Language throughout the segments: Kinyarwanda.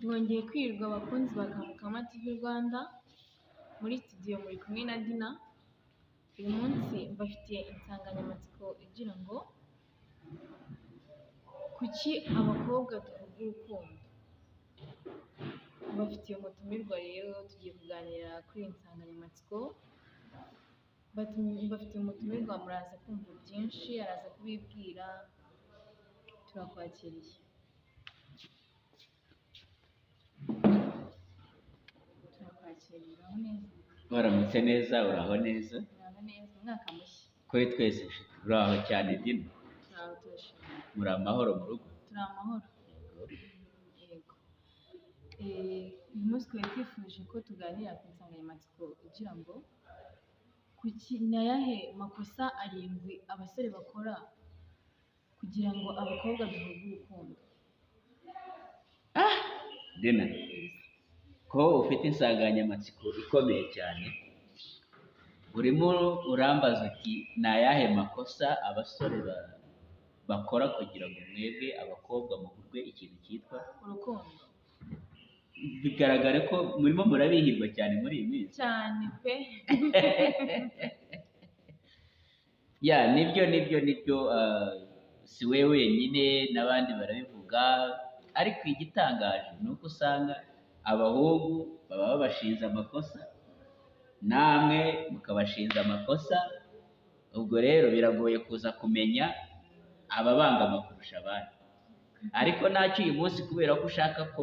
Mwongeye kwirirwa abakunzi ba Kamukama TV Rwanda, muri studio muri kumwe na Dina. Uyu munsi mbafitiye insanganyamatsiko igira ngo kuki abakobwa tuvuga urukundo? Mbafitiye umutumirwa rero tugiye kuganira kuri iyi nsanganyamatsiko. Mbafitiye umutumirwa, muraza kumva byinshi, araza kubibwira, turakwakiriye. Turakwakiriye, uraho neza? Waramutse neza, uraho neza? Uraho neza, umwaka mushya. Kuri twese nshuti, uraho cyane Dina? Turaho, turashima. Muri amahoro mu rugo? Turi amahoro. Yego. Uyu munsi twari twifuje ko tuganira ku nsanganyamatsiko igira ngo kuki, ni ayahe makosa 7 abasore bakora kugira ngo abakobwa duhuge urukundo? Dina, ko ufite insanganyamatsiko ikomeye cyane, urimo urambaza uti ni ayahe makosa abasore bakora kugira ngo mwebwe abakobwa muhurwe ikintu cyitwa urukundo? Bigaragara ko murimo murabihirwa cyane muri iyi minsi. Cyane pe. Ya, nibyo nibyo nibyo, si we wenyine, n'abandi barabivuga, ariko igitangaje ni uko usanga abahungu baba babashinze amakosa, namwe mukabashinza amakosa. Ubwo rero biragoye kuza kumenya ababangama kurusha abandi. Ariko ntacyo uyu munsi, kubera ko ushaka ko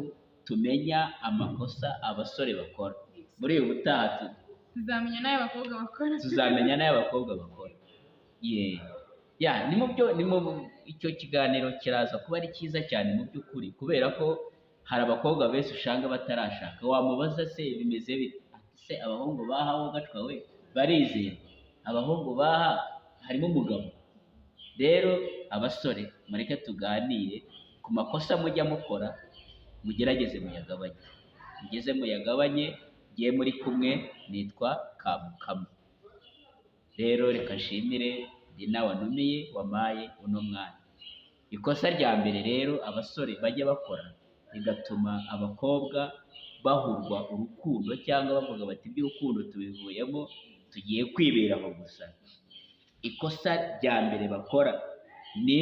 tumenya amakosa abasore bakora, muri uyu butaha tuzamenya n'ayo abakobwa bakora. Tuzamenya n'ayo abakobwa bakora. Ya, ni mu byo, ni mu icyo kiganiro kiraza kuba ari cyiza cyane mu by'ukuri, kubera ko hari abakobwa benshi usanga batarashaka. Wamubaza se bimeze bite? Ati se abahungu baha wo gacwa we barizerwa, abahungu baha harimo umugabo. Rero abasore mureke tuganire ku makosa mujya mukora, mugerageze muyagabanye, mugeze muyagabanye. Ngiye muri kumwe nitwa Kamukama. Rero reka nshimire Dina wanumiye wamaye uno mwana. Ikosa rya mbere rero abasore bajya bakora rigatuma abakobwa bahurwa urukundo, cyangwa bavuga bati iby'urukundo tubivuyemo tugiye kwibera aho gusa. Ikosa rya mbere bakora ni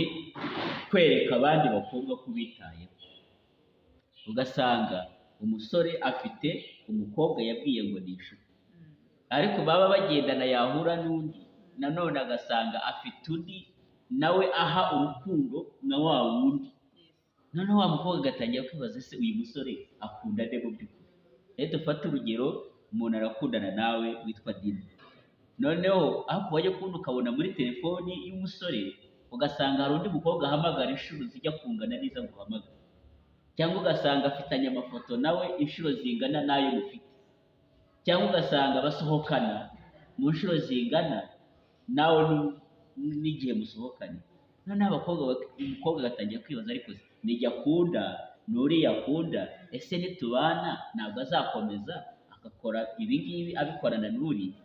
kwereka abandi bakobwa ko bitayeho. Ugasanga umusore afite umukobwa yabwiye ngo ni inshuti, ariko baba bagendana yahura n'undi nanone agasanga afite undi nawe aha urukundo nka wa wundi. Noneho wa mukobwa agatangira kwibaza se uyu musore akunda nde mu by'ukuri? Rero dufate urugero, umuntu arakundana nawe witwa Dina, noneho aho wajya kubona ukabona muri telefoni y'umusore ugasanga hari undi mukobwa ahamagara inshuro zijya kungana n'izo aguhamagara, cyangwa ugasanga afitanye amafoto nawe inshuro zingana n'ayo mufite, cyangwa ugasanga basohokana mu nshuro zingana nawe n'igihe musohokanye. Noneho umukobwa agatangira kwibaza, ariko nijya akunda n'uriya akunda, ese nitubana ntabwo azakomeza agakora ibi ngibi abikorana n'uriya?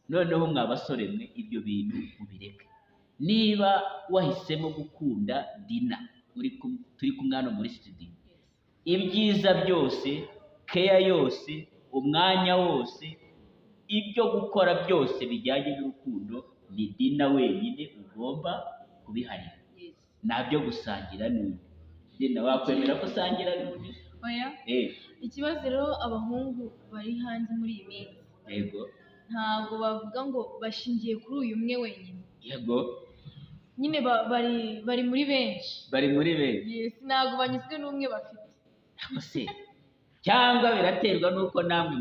Noneho mwa basore mwe ibyo bintu mubireke. Niba wahisemo gukunda Dina, turi kumwe hano muri studio, ibyiza byose, keya yose, umwanya wose, ibyo gukora byose bijyanye n'urukundo ni Dina wenyine ugomba kubiharira, ntabyo gusangira n'undi. Dina, wakwemera ko usangira n'undi? Oya. Ikibazo rero abahungu bari hanze muri iyi minsi, yego, ntabwo bavuga ngo bashingiye kuri uyu umwe wenyine. Yego. Nyine bari muri benshi. Bari muri benshi. Yes, ntabwo banyuzwe n'umwe bafite. Se cyangwa biraterwa n'uko namwe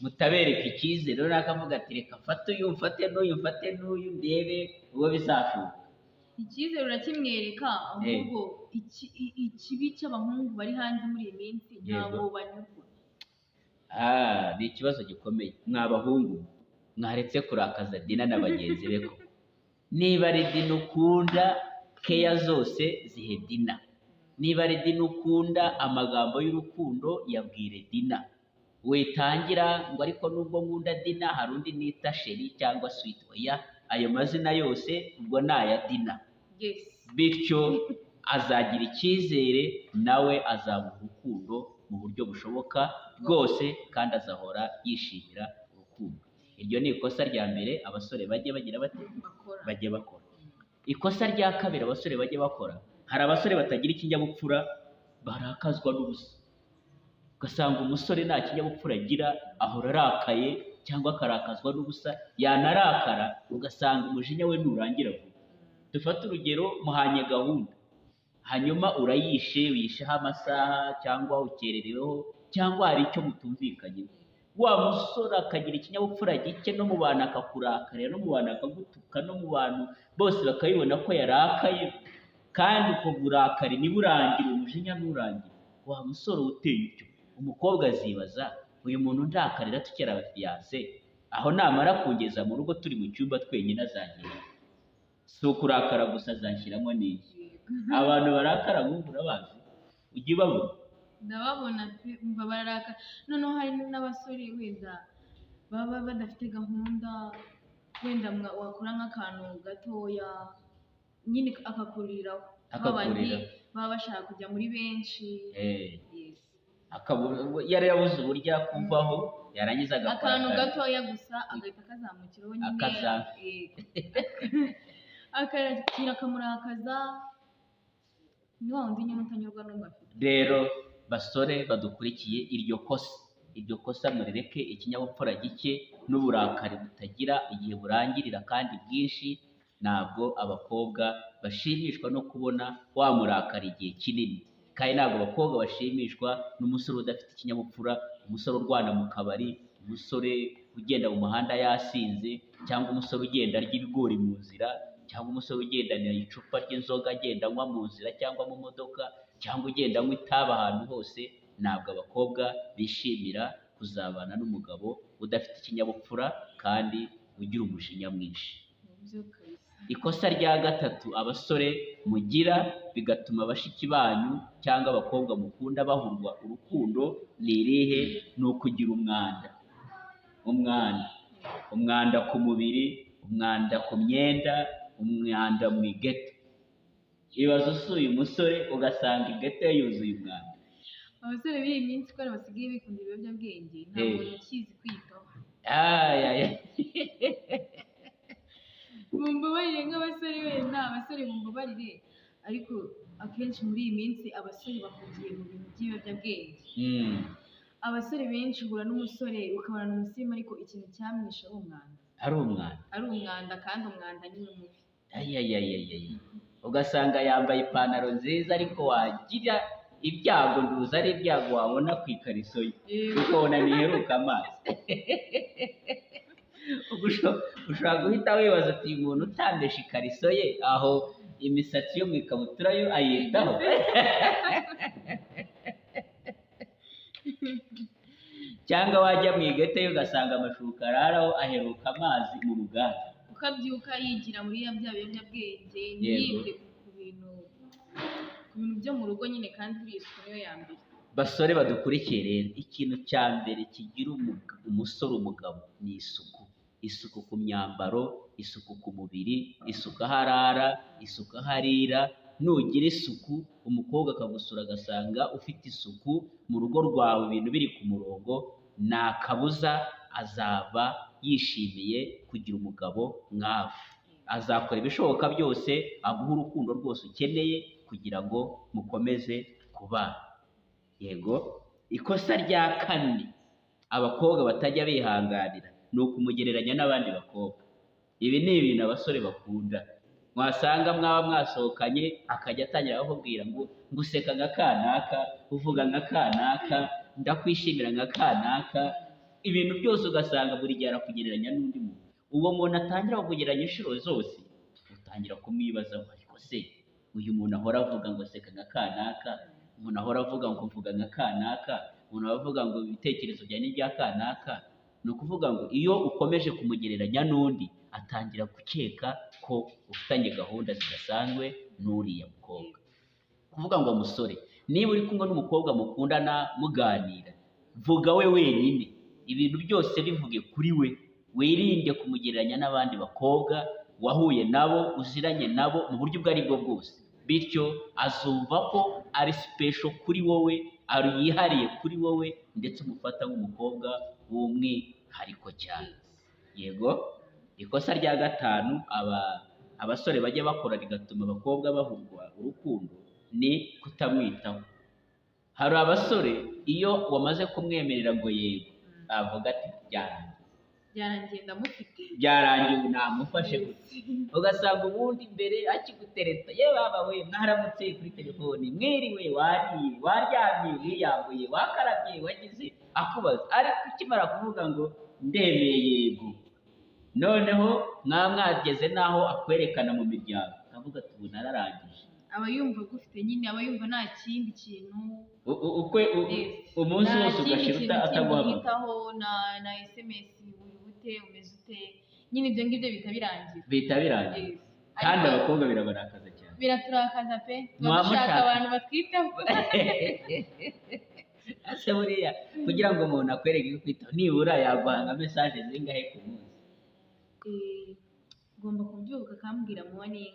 mutabereka icyizere, rero akavuga ati reka mfate uyu, mfate n'uyu, mfate n'uyu, ndebe uwo bizashoboka. Icyizere urakimwereka, ahubwo ikibi cy'abahungu bari hanze muri iyi minsi ntabwo banyurwa. Ni ikibazo gikomeye. Mwa bahungu mwaretse kurakaza Dina na bagenzi be koko. Niba ari Dina ukunda, keya zose zihe Dina. Niba ari Dina ukunda, amagambo y'urukundo yabwire Dina. Witangira ngo ariko nubwo nkunda Dina hari undi nita sheri cyangwa sweet. Oya, ayo mazina yose ubwo ni aya Dina. Bityo azagira icyizere, nawe azamuha urukundo. urukundo mu buryo bushoboka bwose, kandi azahora yishimira urukundo. Iryo ni ikosa rya mbere abasore bajye bagira bate? Bajye bakora. Ikosa rya kabiri abasore bajye bakora, hari abasore batagira ikinyabupfura, barakazwa n'ubusa. Ugasanga umusore nta kinyabupfura agira, ahora arakaye cyangwa akarakazwa n'ubusa, yanarakara ugasanga umujinya we nturangira vuba. Dufate urugero, muhanye gahunda, hanyuma urayishe, uyisheho amasaha cyangwa ukerereweho cyangwa hari icyo mutumvikanyeho. Wa musore akagira ikinyabupfura gike, no mu bantu akakurakarira, no mu bantu akagutuka, no mu bantu bose bakabibona ko yarakaye, kandi ubwo burakari ntiburangire, umujinya nturangire. Wa musore uteye utyo, umukobwa azibaza, uyu muntu ndakarira tukiri abafiyanse, aho namara kungeza mu rugo turi mu cyumba twenyine azagenda, si ukurakara gusa, azanshyiramo n'iki? Abantu barakara nk'ubu urabazi, ujya ubabona? Ndababona pe, umva bararaka. Noneho hari n'abasore wenda baba badafite gahunda, wenda wakora nk'akantu gatoya nyine akakuriraho, babandi baba bashaka kujya muri benshi. Yes. Yari yabuze uburyo akuvaho, yarangiza agakora akantu gatoya gusa agahita akazamukiraho nyine, akakira akamurakaza. Ni wa wundi nyine utanyurwa n'umwe afite. Rero basore badukurikiye, iryo kosa murireke. Ikinyabupfura gike n'uburakari butagira igihe burangirira kandi bwinshi, ntabwo abakobwa bashimishwa no kubona wamurakara igihe kinini, kandi ntabwo abakobwa bashimishwa n'umusore udafite ikinyabupfura, umusore urwana mu kabari, umusore ugenda mu muhanda yasinze, cyangwa umusore ugenda arya ibigori mu nzira, cyangwa umusore ugendana icupa ry'inzoga agenda anywa mu nzira cyangwa mu modoka, cyangwa ugenda anywa itabi ahantu hose. Ntabwo abakobwa bishimira kuzabana n'umugabo udafite ikinyabupfura kandi ugira umujinya mwinshi. Ikosa rya gatatu abasore mugira bigatuma bashiki banyu cyangwa abakobwa mukunda bahurwa urukundo ni irihe? Ni ukugira umwanda. Umwanda ku mubiri, umwanda ku myenda, umwanda mu igeto. Ibaze usuye umusore ugasanga igeto ye yuzuye umwanda. Abasore b'iyi minsi ko basigaye bikunda ibiyobyabwenge, nta muntu ukizi kwitaho. Mumbabarire nk'abasore wenda, abasore mumbabarire, ariko akenshi muri iyi minsi abasore bahugiye mu bintu by'ibiyobyabwenge. Abasore benshi uhura n'umusore ukabona ni umusirimu, ariko ikintu cyamwishe ari umwanda. Ari umwanda, kandi umwanda ni mubi. Ugasanga yambaye ipantaro nziza, ariko wagira ibyago, nduza ari ibyago wabona ku ikariso ye, ukabona ntiheruka amazi. Ushobora guhita wibaza uti uyu muntu utambesha ikariso ye, aho imisatsi yo mu ikabutura yo ayitaho? Cyangwa wajya mu igete ye ugasanga amashuka araraho aheruka amazi mu ruganda. Ukabyuka yigira muri ya bya biyobyabwenge, ntiyite ku bintu byo mu rugo nyine, kandi buriya isuku niyo ya mbere. Basore badukurikiye rero, ikintu cya mbere kigira umusore umugabo ni isuku. Isuku ku myambaro, isuku ku mubiri, isuku aho arara, isuku aho arira. Nugira isuku, umukobwa akagusura agasanga ufite isuku mu rugo rwawe, ibintu biri ku murongo, nta kabuza azaba yishimiye kugira umugabo nkawe. Azakora ibishoboka byose aguhe urukundo rwose ukeneye kugira ngo mukomeze kubana. Yego. Ikosa rya kane abakobwa batajya bihanganira ni ukumugereranya n'abandi bakobwa. Ibi ni ibintu abasore bakunda. Mwasanga mwaba mwasohokanye akajya atangira akubwira ngo nguseka nka kanaka, uvuga nka kanaka, ndakwishimira nka kanaka, ibintu byose ugasanga buri gihe arakugereranya n'undi muntu. Uwo muntu atangira kukugereranya inshuro zose, utangira kumwibazaho, ariko se uyu muntu ahora avuga ngo seka nka kanaka, umuntu ahora avuga ngo mvuga nka kanaka, umuntu ahora avuga ngo ibitekerezo byanjye ni ibya kanaka. Ni ukuvuga ngo iyo ukomeje kumugereranya n'undi, atangira gukeka ko ufitanye gahunda zidasanzwe n'uriya mukobwa. Kuvuga ngo musore, niba uri kumwe n'umukobwa mukundana muganira, vuga we wenyine, ibintu byose bivuge kuri we, wirinde kumugereranya n'abandi bakobwa wahuye nabo, uziranye nabo mu buryo ubwo ari bwo bwose. Bityo azumva ko ari special kuri wowe, ari yihariye kuri wowe, ndetse umufata nk'umukobwa w'umwihariko cyane. Yego, ikosa rya gatanu abasore bajya bakora rigatuma abakobwa bahurwa urukundo ni kutamwitaho. Hari abasore iyo wamaze kumwemerera ngo yego, avuga ati byarangiye, byarangiye ndamufite, byarangiye ubu namufashe gutya. Ugasanga ubundi mbere akigutereta, ye baba we mwaramutse kuri telefoni, mwiriwe, wariye, waryamye, wiyambuye, wakarabye, wagize, akubaza. Ariko ukimara kuvuga ngo ndemeye yego, noneho mwageze n'aho akwerekana mu miryango, akavuga ati ubu nararangije. Aba yumva agufite nyine, aba yumva nta kindi kintu umunsi wose ugashira ataguhamagara, na SMS uri bute, umeze ute, nyine ibyo ngibyo bihita birangira, bihita birangira. Kandi abakobwa birabarakaza cyane, biraturakaza pe, tuba dushaka abantu batwitaho. Ese buriya kugira ngo umuntu akwereke ko kwitaho, nibura yaguha nka message zingahe ku munsi? Ugomba kubyuka akambwira morning.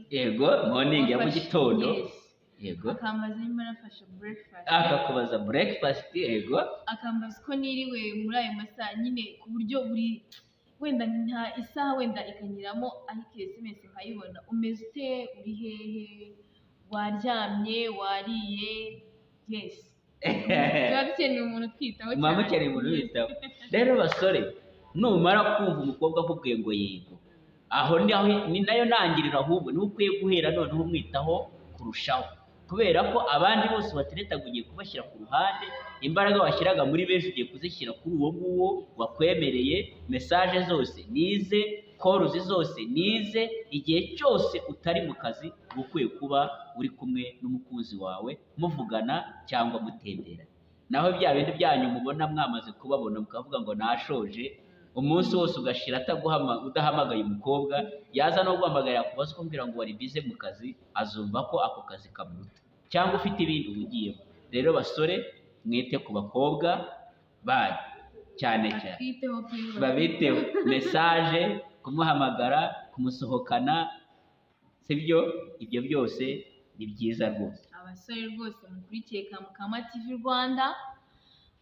Yego, morning ya mu gitondo. Yego, akambaza niba nafashe breakfast, akakubaza breakfast. Yego, akambaza uko niriwe muri ayo masaha nyine, ku buryo buri wenda nta isaha wenda ikanyiramo, ariko SMS nkayibona, umeze ute, uri hehe, waryamye, wariye. Yes, tuba dukeneye umuntu utwitaho cyane, muba mukeneye umuntu ubitaho. Rero basore, numara kumva umukobwa akubwiye ngo yego, aho ni nayo ntangiriro, ahubwo niho ukwiye guhera noneho umwitaho kurushaho, kubera ko abandi bose wateretaga ugiye kubashyira ku ruhande, imbaraga washyiraga muri benshi ugiye kuzishyira kuri uwo nguwo wakwemereye. Message zose nize, calls zose nize, igihe cyose utari mu kazi uba ukwiye kuba uri kumwe n'umukunzi wawe, muvugana cyangwa mutembera. Naho bya bindi byanyu mubona mwamaze kubabona mukavuga ngo nashoje, umunsi wose ugashira udahamagaye umukobwa, yaza no guhamagara yakubaza ukambwira ngo wari bize mu kazi, azumva ko ako kazi kamuruta cyangwa ufite ibindi ugiyemo. Rero basore, mwite ku bakobwa banyu cyane cyane, babiteho, message, kumuhamagara, kumusohokana, sibyo? Ibyo byose ni byiza rwose. Abasore rwose mukurikiye Kamukama TV Rwanda,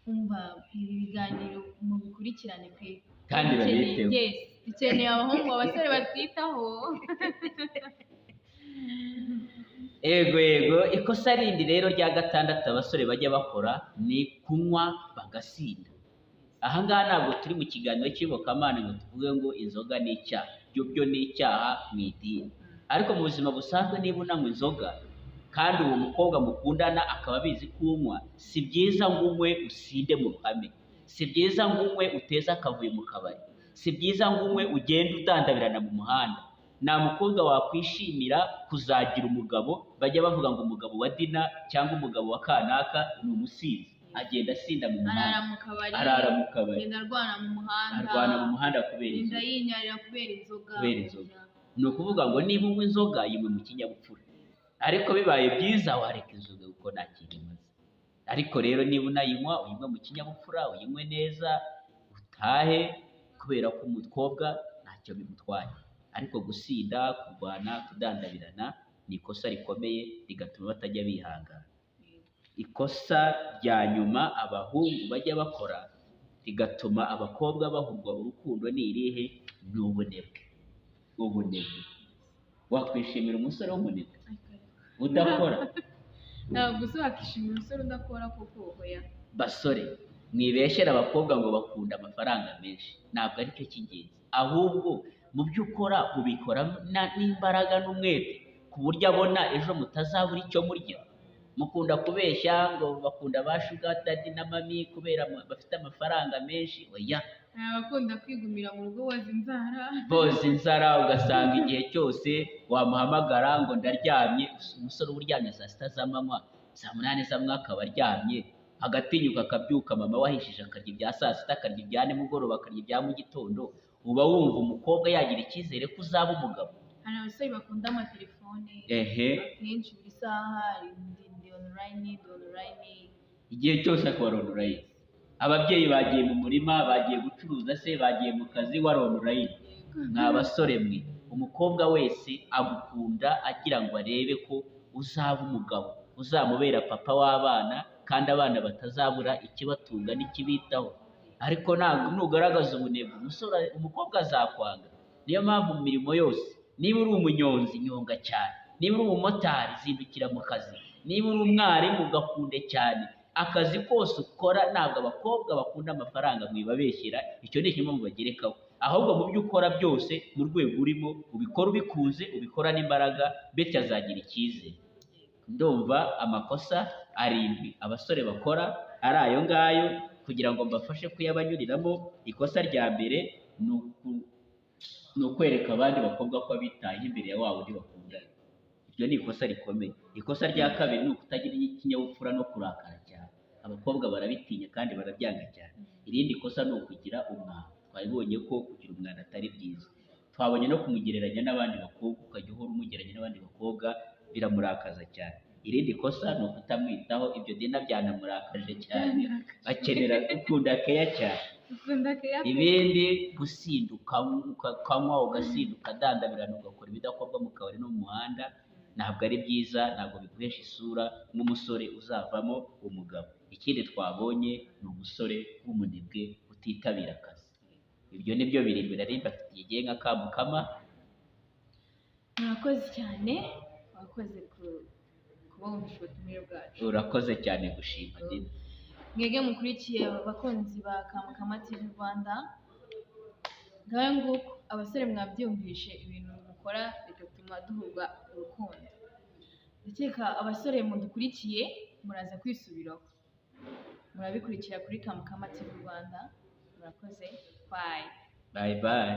umva ibi biganiro mubikurikirane pe, kandi babiteho. Dukeneye abahungu, abasore batwitaho. Yego yego, ikosa rindi rero rya gatandatu abasore bajya bakora ni kunywa bagasinda. Aha ngaha ntabwo turi mu kiganiro cy'iyobokamana ngo tuvuge ngo inzoga ni icyaha, byo ni icyaha mu idini. Ariko mu buzima busanzwe niba unanywa inzoga kandi uwo mukobwa mukundana akaba abizi kunywa, si byiza ngo unywe usinde mu ruhame, si byiza ngo unywe uteze akavuyo mu kabari, si byiza ngo unywe ugende udandabirana mu muhanda. Nta mukobwa wakwishimira kuzagira umugabo bajya bavuga ngo umugabo wa Dina cyangwa umugabo wa kanaka ni umusinzi, agenda asinda mu muhanda, arara mu kabari, arwana mu muhanda kubera inzoga, yinyarira kubera inzoga. Ni ukuvuga ngo niba unywa inzoga yinywe mu kinyabupfura, ariko bibaye byiza wareka inzoga kuko nta kintu imaze. Ariko rero niba unayinywa uyinywe mu kinyabupfura, uyinywe neza, utahe, kubera ko umukobwa ntacyo bimutwaye. Ariko gusinda, kurwana, kudandabirana ni ikosa rikomeye rigatuma batajya bihangana. Ikosa rya nyuma abahungu bajya bakora rigatuma abakobwa bahurwa urukundo ni irihe? Ni ubunebwe. Ubunebwe. Wakwishimira umusore w'umunebwe udakora? Ntabwo wakishimira umusore udakora koko. Oya basore, mwibeshyera abakobwa ngo bakunda amafaranga menshi, ntabwo aricyo cy'ingenzi. Ahubwo mu byo ukora ubikora n'imbaraga n'umwete, ku buryo abona ejo mutazabura icyo murya. Mukunda kubeshya ngo bakunda ba sugar daddy na mami kubera bafite amafaranga menshi. Oya, abakunda kwigumira mu rugo boza inzara, boza inzara, ugasanga igihe cyose wamuhamagara ngo ndaryamye. Umusore uba uryamye saa sita z'amanywa, saa munani z'amanywa akaba aryamye, agatinyuka akabyuka mama wahishije akarya ibya saa sita, akarya ibya nimugoroba, akarya ibya mu gitondo. Uba wumva umukobwa yagira icyizere ko uzaba umugabo. Hari abasore bakunda amatelefone akenshi buri saha ndi online, ndi online, igihe cyose akaba online. Ababyeyi bagiye mu murima, bagiye gucuruza se, bagiye mu kazi, wari online. Mwa basore mwe, Umukobwa wese agukunda agira ngo arebe ko uzaba umugabo, uzamubera papa w'abana, kandi abana batazabura ikibatunga n'ikibitaho. Ariko ntabwo nugaragaza ubunebwe, umusore, umukobwa azakwanga. Niyo mpamvu mu mirimo yose, niba uri umunyonzi nyonga cyane, niba uri umumotari zindukira mu kazi, niba uri umwarimu ugakunde cyane akazi kose ukora. Ntabwo abakobwa bakunda amafaranga, mwibabeshyera, icyo ni kimwe mu bagerekaho. Ahubwo mu byo ukora byose, mu rwego urimo, ubikora ubikunze, ubikorane imbaraga, bityo azagira icyizere. Ndumva amakosa arindwi abasore bakora ari ayo ngayo, kugira ngo mbafashe kuyabanyuriramo. Ikosa rya mbere ni ukwereka abandi bakobwa ko abitayeho imbere ya wa wundi bakundana. Iryo ni ikosa rikomeye. Ikosa rya kabiri ni ukutagira ikinyabupfura no kurakara cyane. Abakobwa barabitinya kandi barabyanga cyane. Irindi kosa ni ukugira umwanda. Twabibonye ko kugira umwanda atari byiza. Twabonye no kumugereranya n'abandi bakobwa, ukajya uhora umugereranya n'abandi bakobwa, biramurakaza cyane. Irindi kosa ni ukutamwitaho. Ibyo Dina byanamurakaje cyane, bakenera gukunda keya cyane. Ukunda keya pe. Ibindi, gusinda, ukanywa ugasinda, ukadandabirana, ugakora ibidakorwa mu kabari no mu muhanda, ntabwo ari byiza, ntabwo biguhesha isura nk'umusore uzavamo umugabo. Ikindi twabonye ni umusore w'umunebwe utitabira akazi. Ibyo ni byo birindwi nari mbafitiye igihe nka Kamukama. Murakoze cyane, wakoze kuba wumvishe ubutumire bwacu. Urakoze cyane gushima, Dina. Mwebwe mukurikiye abakunzi ba Kamukama TV Rwanda, ngaho nguko abasore mwabyumvishe, ibintu mukora bigatuma duhurwa urukundo. Ndakeka abasore mudukurikiye muraza kwisubiraho, murabikurikira kuri Kamukama TV Rwanda. Murakoze, bye. Bye bye.